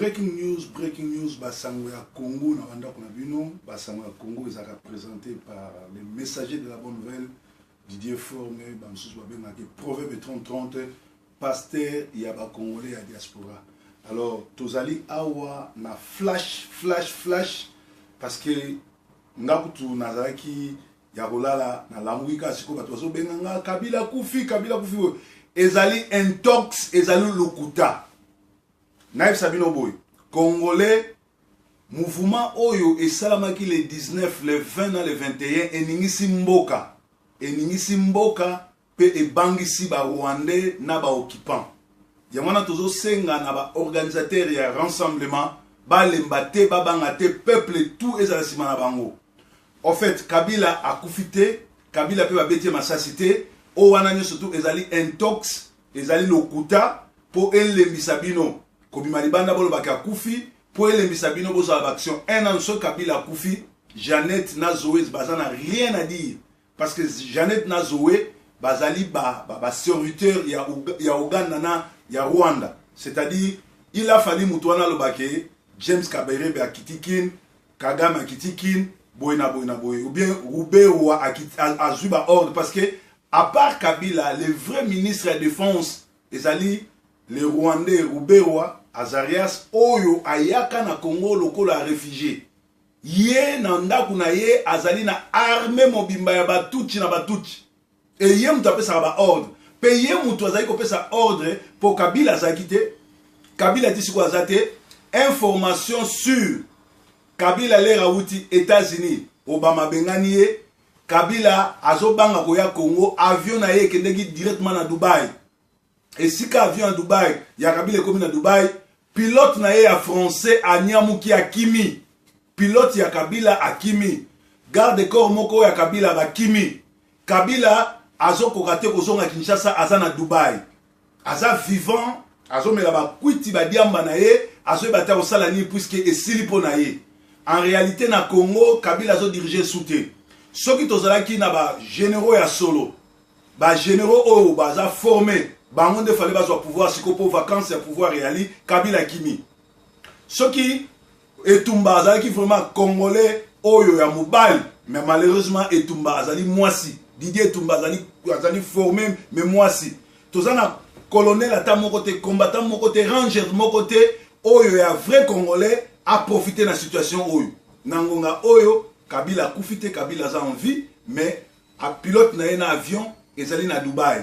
Breaking news, breaking news, basango ya Congo na bandako na bino, basango ya Congo ezalaka présenté par les messagers de la bonne nouvelle, Didier Forme, bamosusu babengaki Proverbe 3030, pasteur ya ba Congolais ya diaspora. Alors tozali awa na flash flash flash parce que nga kutu nazalaki ya kolala, nalamuki kaka sikoyo bato bazobenga nga Kabila kufi, Kabila kufi. Boye ezali intox, ezali lokuta. Nayebisa bino boye, Congolais, mouvement oyo esalamaki le 19, le 20 na le 21 eningisi mboka, eningisi mboka mpe ebangisi ba Rwandais na ba occupants. Yango wana tozosenga na ba organisateur ya rassemblement balemba te, babanga te, peuple tout ezala nsima na bango. En fait, Kabila akufi te, Kabila mpe babeti ye masasi te. Oyo wana nyonso tu ezali intox, ezali lokuta mpo elembisa bino kobima libanda bolobaki akufi, mpo elembisa bino bozala ba action. Un an, soki Kabila akufi, Jeannette na Zoé baza na rien à dire, parce que Jeannette na Zoé bazali ba serviteur ya Uganda na ya Rwanda. C'est-à-dire, il a fallu moto wana alobaki James Kabarebe akiti Kin, Kagame akiti Kin, boye na boye na boye, ou bien Ruberwa azwi ba ordre, parce que à part Kabila, le vrai ministre ya défense ezali le Rwandais Ruberwa Azarias, oyo ayaka na Congo lokola réfugié. Ye na ndako na ye azali na armée mobimba ya Batutsi na Batutsi, e ye moto apesaka ba ordre, mpe ye moto azali kopesa ordre mpo Kabila azalaki te. Kabila ti sikoyo aza te. Information sur Kabila, l'heure awuti États-Unis, Obama abengani ye. Kabila azobanga koya Congo. Avion na ye ekendeki directement na Dubai. Esika avion ya Dubai ya Kabila ekomi na Dubai, pilote na ye ya français anyamuki, akimi. Pilote ya Kabila akimi, garde corps moko ya Kabila bakimi. Kabila azokoka te kozonga Kinshasa, aza na Dubai, aza vivant, azomela bakwiti, badiamba na ye, azoyeba te akosala nini, puisque esili mpo na ye. En réalité, na Congo, Kabila azodirige su te. Soki tozalaki na bagénéraux ya solo, bagénéraux oyo baza formé, bango nde fallait bazwa pouvoir sikoyo, mpo vacance ya pouvoir eyali. Kabila kimi. Soki Etumba azalaki vraiment Congolais oyo ya mobali, mais malheureusement Etumba azali mwasi. Didier Etumba azali formé, mais mwasi. Toza na colonel ata moko te, combattant moko te, ranger moko te oyo ya vrai Congolais aprofite na situation oyo. Na ngonga oyo, Kabila akufi te, Kabila aza en vie, mais pilote na ye na avion ezali na Dubai.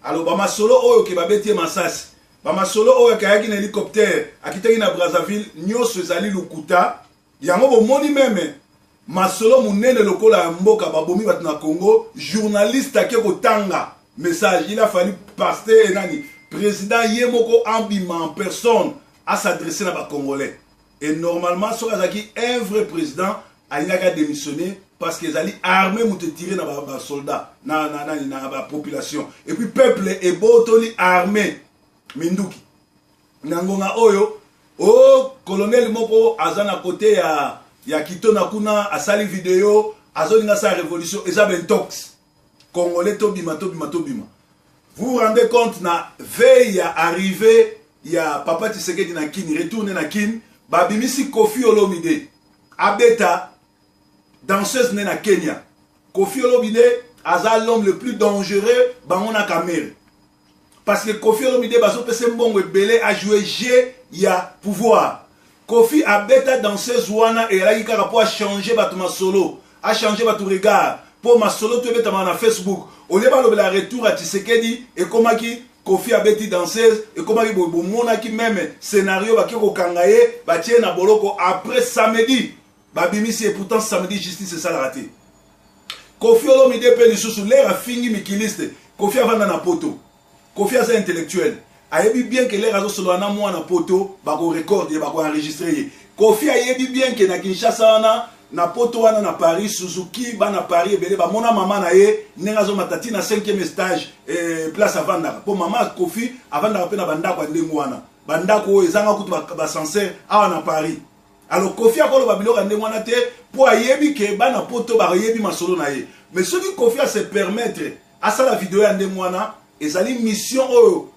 Alors, bamasolo oyo ke babeti ye masasi, bamasolo oyo akayaki na hélicoptère, akitaki na Brazzaville, nyonso ezali lokuta. Yango bomoni, même masolo monene lokola ya mboka babomi bato na Congo, journaliste ake kotanga message. Il a fallu pasteur nani, président ye moko ambima en personne, as'adresse na Bacongolais. Et normalement, soki azalaki un vrai président, alingaki adémissionner, parce que ezali armée moto etire na basoldat na bapopulation, et puis peuple ebotoli armée minduki. Na ngonga oyo o colonel moko aza na kote ya Kitona kuna, asali video, azolinga asala révolution, eza baintox. Congolais, tobima, tobima, tobima. Vous vous rendez compte, na veille ya arrivée ya papa Tshisekedi na Kini, retourne na Kini, babimisi Kofi Olomide abeta danseuse ne na Kenya. Kofi Olomide aza l'homme le plus dangereux, bango na Kamerhe, parce que Kofi Olomide bazopesa mbongo ebele ajoue jeu ya pouvoir. Kofi abeta danseuse wana, eyalaki kaka mpo achange bato masolo, achange bato regard, mpo masolo to ebetamaka na Facebook. Olie balobela retour ya Tshisekedi, ekomaki Kofi abeti danseuse, ekomaki boye. Bomonaki même scénario, bake kokanga ye, batie na boloko. Après samedi babimisi ye, pourtant samedi justice esalaka te. Kofi Olomide mpe lisusu, l'heure afingi mikiliste, Kofi avanda na Poto, Kofi aza intellectuel, ayebi bien ke l'heure azosolola na mwana Poto, bakorecorde ye, bakoenregistre ye. Kofi ayebi bien ke na Kinshasa wana, na Poto wana, na Paris, Suzuki, bana Paris ebele bamona mama na ye ndenge azomata ntina 5e stage, place avandaka, mpo mama Kofi avandaka mpe na bandako ya ndenge wana, bandako oyo ezanga kutu baascenseur awa na Paris. Alors Kofi akoloba biloko ya ndenge wana te, mpo ayebi ke bana Poto bayebi masolo na ye. Mais soki Kofi ase permettre asala video ya ndenge wana, ezali mission oyo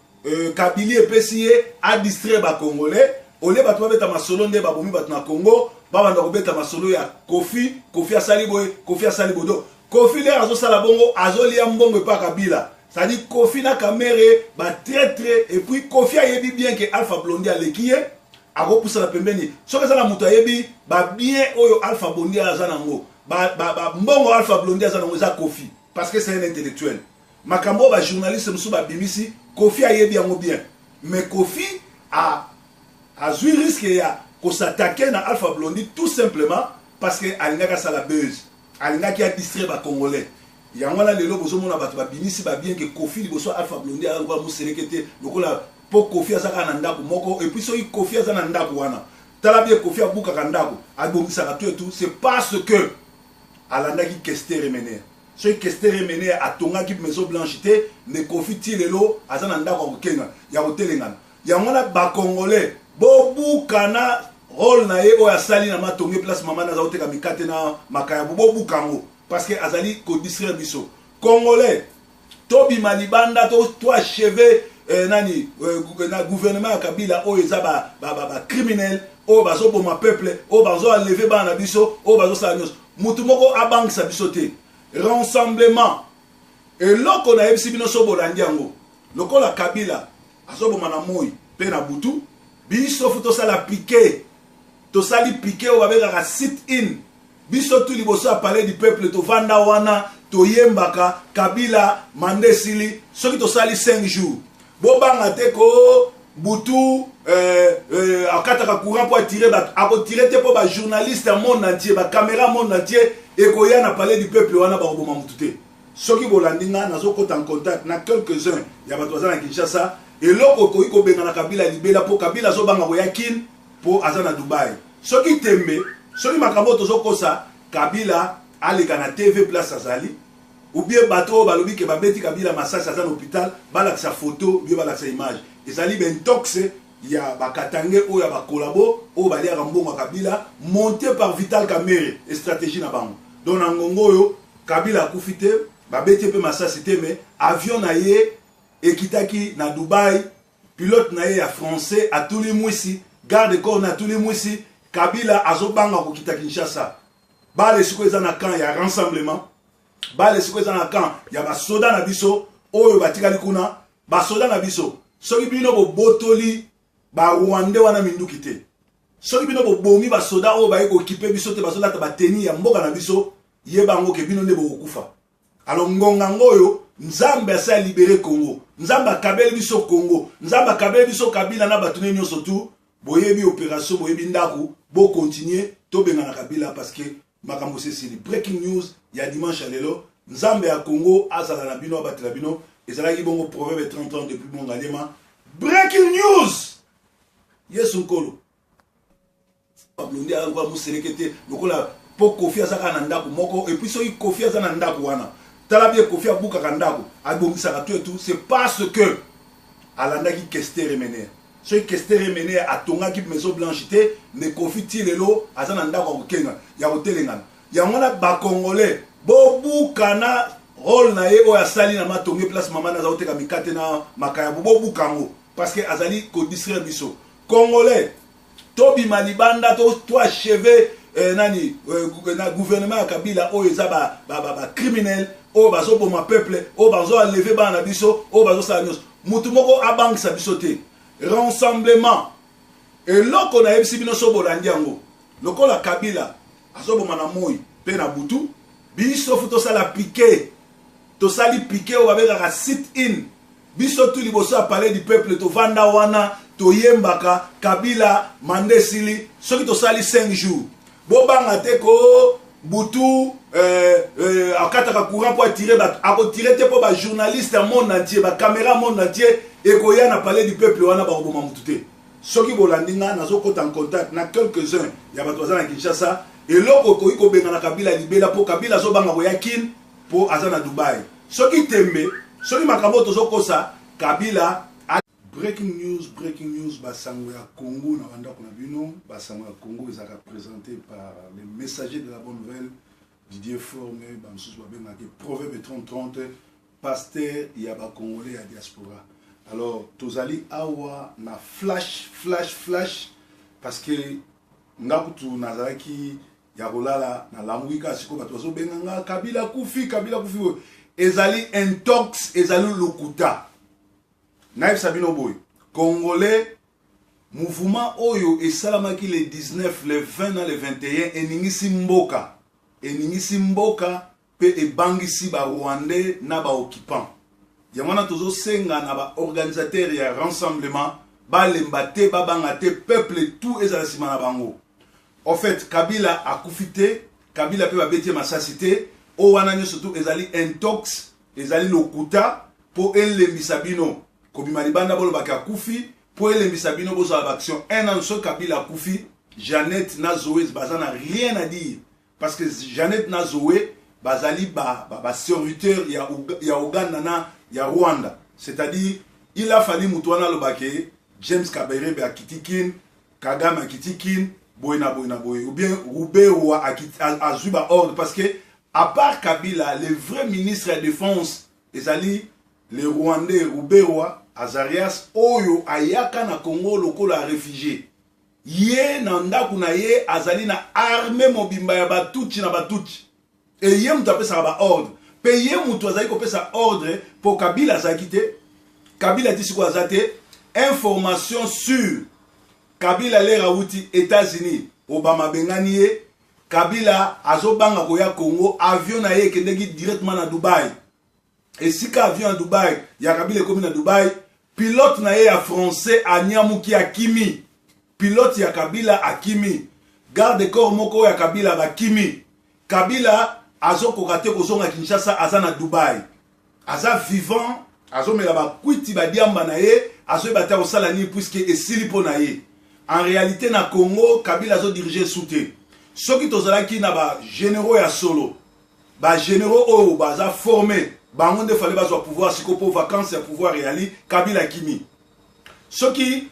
Kabili epesi ye adistraire Bacongolais. Olie bato babeta masolo nde babomi bato na Congo, babanda kobeta masolo ya Koffi. Koffi asali boye, Koffi asali boye. Donc Koffi lere azosala bongo, azolia mbongo epa Kabila. C'est-à-dire Koffi na Kamerhe batraître. Et puis Koffi ayebi bien ke Alpha Blondy aleki ye, akopusana pembeni. Soki eza na moto ayebi babien oyo Alpha Blondy aza nango, mbongo Alpha Blondy aza nango, eza Koffi, parce que c'est un intellectuel. Makambo oyo bajournaliste mosusu babimisi, Koffi ayebi yango bien, mais Koffi azwi risque ya kos'attaquer na Alpha Blondy tout simplement parce que alingaki asala buzz, alingaki adistraire bacongolais. Yango wana lelo bozomona bato babimisi babien ke Koffi liboso Alpha Blondy aza lokola moseleke te, lokola mpo Koffi aza kaka na ndako moko. Et puis soki Koffi aza na ndako wana, tala bien, Koffi abukaka ndako, abongisaka tout et tout, c'est parce que alandaki Kester Emeneya. Soki Kester Emeneya atongaki Maison Blanche te, nde Koffi ti lelo aza na ndako ya kokenga ya kotelengana. Yango wana bacongolais bobukana rôle na ye oyo asali na Matonge, place mama na aza koteka mikate na makayabo, bobuka yango parce que azali kodistraire biso. Congolais, tobima libanda, toachever nani na gouvernement ya Kabila oyo eza bacriminel, oyo bazoboma peuple, oyo bazoenlever bana na biso, oyo bazosala nyonso. Mutu moko abangisa biso te. Rassemblement, eloko nayebisi bino, so bolandi yango, lokola Kabila azoboma na moi mpe na butu, biso faut tosala piquet. Tosali piquet oyo babengaka sit in. Biso tu liboso ya Palais du Peuple, tovanda wana, toyembaka Kabila mandat esili. Soki tosali 5 jours, bobanga te ko butu akataka courant mpo atire bato, akotire te, mpo bajournaliste ya monde entier, bacaméra monde entier ekoya na Palais du Peuple wana, bakoboma motu te. Soki bolandi nga, nazokɔta en contact na quelques-uns ya bato baza na Kinshasa. Eloko ekoki kobengana Kabila libela, mpo Kabila azobanga koya Kine mpo aza na Dubai. Soki tembe, soki makambo oyo tozokosa, Kabila aleka na TV place azali, ou bien bato oyo balobi ke babeti Kabila masasi, aza na hôpital, balakisa photo, bien balakisa image. Ezali baintox ya bakatange oyo ya bacollabo oyo baliaka mbongo ya Kabila, monté par Vital Kamerhe, stratégie na bango. Donc na ngongo oyo, Kabila akufi te, babeti ye mpe masasi te, mais avion na ye ekitaki na Dubai, pilote na ye ya français atuli mwisi, garde corps na atuli mwisi. Kabila azobanga kokita Kinshasa. Bale sikoyo eza na camp ya rassemblement, bale sikoyo eza na camp ya basoda na biso oyo batikali kuna. Basoda na biso, soki bino bobotoli barwandais wana minduki te, soki bino bobomi basoda oyo baye kokipe biso te, bazolata bateni ya mboka na biso, yeba yango ke bino nde bokokufa. Alors ngonga ngo oyo Nzambe asi alibérer Congo, Nzambe akabeli biso Congo, Nzambe akabeli biso Kabila na bato ne nyonso tu. Boyebi opération, boyebi ndako, bocontinuer, tobengana Kabila parce que makambo sesili. Breaking news ya dimanche ya lelo. Nzambe ya Congo azala na bino, abatela bino. Ezalaki bongo Proverbe 30 ans depuis Mongaliema. Breaking news, Yesu Nkolo. Blondy aza lokola moseleke te, lokola mpo Koffi aza kaka na ndako moko. Et puis soki Koffi aza na ndako wana, tala bien, Koffi abukaka ndako, abongisaka tout et tout, c'est parce que alandaki Kester Emeneya. Soki Kester Emeneya atongaki Maison Blanche te, nde Koffi ti lelo aza na ndako ya kokenga ya kotelengana. Yango wana bacongolais bobukana rôle na ye oyo asali na Matonge, place mama na aza koteka mikate na makayabo, bobuka yango parce que azali kodistraire biso. Congolais, tobima libanda, toachever nani na gouvernement ya Kabila oyo eza bacriminel, oyo bazoboma peuple, oyo bazoenlever bana na biso, oyo bazosala nyonso. Mutu moko abangisa biso te. Rassemblement, eloko nayebisi bino, so bolandi yango, lokola Kabila azoboma na moi mpe na butu, biso faut tosala piquet. Tosali piquet oyo babengaka sit in. Biso tu liboso ya Palais du Peuple, tovanda wana, toyembaka Kabila mandat esili. Soki tosali 5 jours, bobanga te ko butu akataka courant mpo atire bato, akotire te, mpo bajournaliste ya monde entier, bacaméra monde entier ekoya na Palais du Peuple wana, bakoboma motu te. Soki bolandi nga, nazokɔta en contact na quelques-uns ya bato baza na Kinshasa. Eloko ekoki kobengana Kabila libela, mpo Kabila azobanga koya Kine mpo aza na Dubai. Soki tembe, soki makambo oyo tozokosa, Kabila. Breaking news, breaking news, basango ya Congo na bandako na bino. Basango ya Congo ezalaka présenté par les messagers de la bonne nouvelle, Didier Forme, bamosusu babengaki Proverbe 3030, pasteur ya bacongolais ya diaspora. Alors tozali awa na flash, flash, flash. Parce que nga kutu nazalaki ya kolala, nalamuki kaka sikoyo, bato bazobenga nga Kabila kufi, Kabila kufi. Oyo ezali intox, ezali lokuta. Nayebisa bino boye, Congolais, mouvement oyo esalamaki le 19, le 20 na le 21 eningisi mboka, eningisi mboka mpe ebangisi Barwandais na baoccupant. Yango wana tozosenga na baorganisateur ya rassemblement balemba te, babanga te, peuple tout ezala nsima na bango. En fait, Kabila akufi te, Kabila mpe babeti ye masasi te. Oyo wana nyonso tu ezali intox, ezali lokuta mpo elembisa bino kobima libanda bolobaki akufi, mpo elembisa bino bozala baaction. Un an, soki Kabila akufi, Jeannette na Zoé baza na rien à dire, parce que Jeannette na Zoé bazali baserviteur ba ya Uganda na ya Rwanda. C'est-à-dire, il a fallu moto wana alobake James Kabarebe akiti Kin, Kagame akiti Kin, boye na boye na boye, ou bien Ruberwa azwi baordre, parce que à part Kabila, le vrai ministre ya Défense ezali le Rwandais Ruberwa Azarias, oyo ayaka na Congo lokola réfugié. Ye na ndako na ye azali na armée mobimba ya Batutsi na Batutsi, e ye moto apesaka baordre, mpe ye moto azali kopesa ordre mpo Kabila azalaki te. Kabila ti sikoyo aza te. Information sur Kabila, l'heure awuti États-Unis, Obama abengani ye. Kabila azobanga koya Congo. Avion na ye ekendeki directement na Dubai. Esika avion ya Dubai ya Kabila ekomi na Dubai, pilote na ye ya Français anyamuki, akimi. Pilote ya Kabila akimi, garde corps moko ya Kabila bakimi. Kabila azokoka te kozonga Kinshasa, aza na Dubai, aza vivant, azomela bakwiti, badiamba na ye, azoyeba te akosala nini, puisque esili mpo na ye. En réalité, na Congo, Kabila azodirige su te. Soki tozalaki na bagénéraux ya solo, bagénéraux oyo baza formé, bango nde fallait bazwa pouvoir sikoyo, mpo vacance ya pouvoir eyali, Kabila akimi. Soki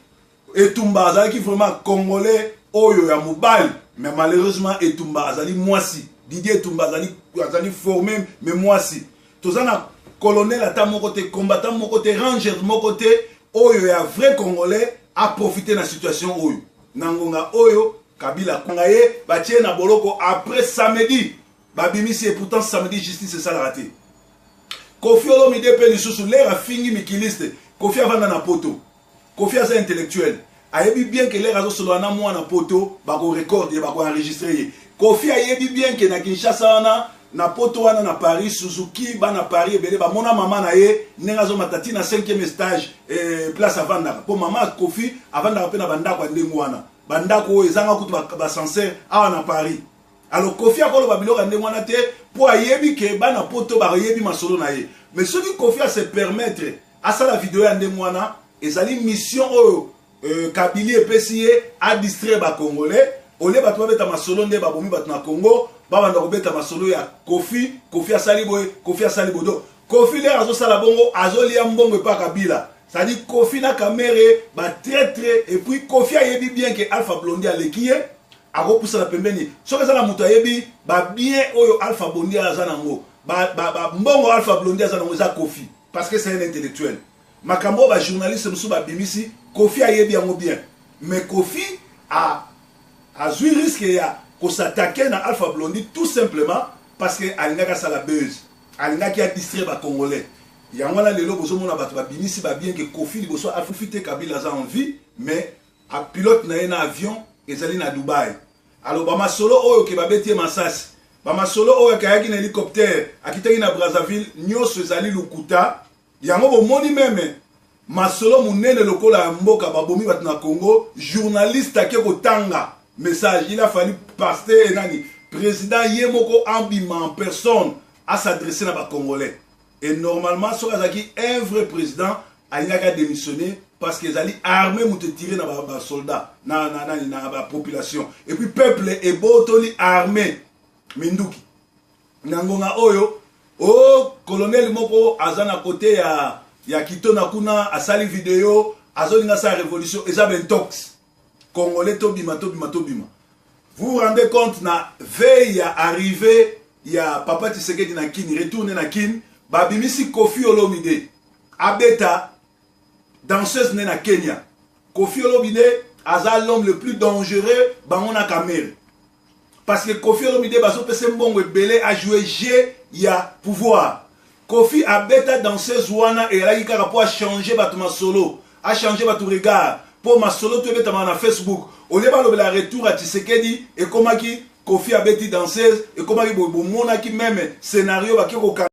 Etumba azalaki vraiment Congolais oyo ya mobali, mais malheureusement Etumba azali mwasi. Didier Etumba azali formé, mais mwasi. Toza na colonel ata moko te, combattant moko te, ranger moko te oyo ya vrai Congolais aprofite na situation oyo. Na ngonga oyo, Kabila kanga ye, batie na boloko. Après samedi, babimisi ye. Pourtant samedi justice esalaka te. Kofi Olomide mpe lisusu, l'heure afingi mikiliste, Kofi avanda na Poto, Kofi aza intellectuel, ayebi bien ke l'heure azosolola na mwana Poto, bakorecorde ye, bakoenregistre ye. Kofi ayebi bien ke na Kinshasa wana, na Poto wana, na Paris, Suzuki, bana Paris ebele bamona mama na ye ndenge azomata ntina 5e stage, place avandaka, mpo mama Kofi avandaka mpe na bandako ya ndenge wana, bandako oyo ezanga kutu baascenseur awa na Paris. Alors Kofi akoloba biloko ya ndenge wana te, mpo ayebi ke bana Poto bayebi masolo na ye. Mais soki Kofi ase permettre asala video ya ndenge wana, ezali mission oyo Kabili epesi ye, adistraire Bacongolais. Olie bato babeta masolo nde babomi bato na Congo, babanda kobeta masolo ya Kofi. Kofi asali boye, Kofi asali boye. Donc Kofi, l'heure azosala bongo, azolia mbongo epa Kabila, c'est-à-dire Kofi na Kamerhe batraître. Et puis Kofi ayebi bien ke Alpha Blondy aleki ye, akopusana pembeni. Soki eza na moto ayebi babien oyo Alpha Blondy aza nango, mbongo Alpha Blondy aza nango, eza Kofi, parce que c'est un intellectuel. Makambo oyo bajournaliste mosusu babimisi, Kofi ayebi yango bien, mais Kofi azwi risque ya kos'attaquer na Alpha Blondy tout simplement parce que alingaki asala buzz, alingaki adistraire Bacongolais. Yango wana lelo bozomona bato babimisi babien ke Kofi liboso afufi te. Kabila aza en vie, mais apilote na ye na avion ezali na Dubai. Alors bamasolo oyo ke babeti ye masasi, bamasolo oyo akayaki na hélicoptère, akitaki na Brazzaville, nyonso ezali lokuta. Yango bomoni même masolo monene lokola ya mboka, babomi bato na Congo, journaliste ake kotanga message. Il a fallu pasteur nani, président ye moko ambima en personne, as'adresse na Bacongolais. Et normalement, soki azalaki un vrai président, alingaki adémissionner, parce que ezali armée moto etire na basoldat na bapopulation, et puis peuple ebotoli armée minduki. Na ngonga oyo o colonel moko aza na kote ya Kitona kuna, asali video, azolinga asala révolution, eza baintox. Congolais, tobima, tobima, tobima. Vous vous rendez compte, na veille ya arrivée ya papa Tshisekedi na Kini, retourne na Kini, babimisi Kofi Olomide abeta danseuse ne na Kenya. Kofi Olomide aza l'homme le plus dangereux, bango na Kamerhe, parce que Koffi Olomide bazopesa mbongo ebele ajouer jeu ya pouvoir. Koffi abeta danseuse wana, eyalaki kaka mpo achange bato masolo, achange bato regard, mpo masolo to ebetamaka na Facebook. Olie balobela retour ya Tshisekedi, ekomaki Koffi abeti danseuse, ekomaki boye. Bomonaki même scénario bake kokanga.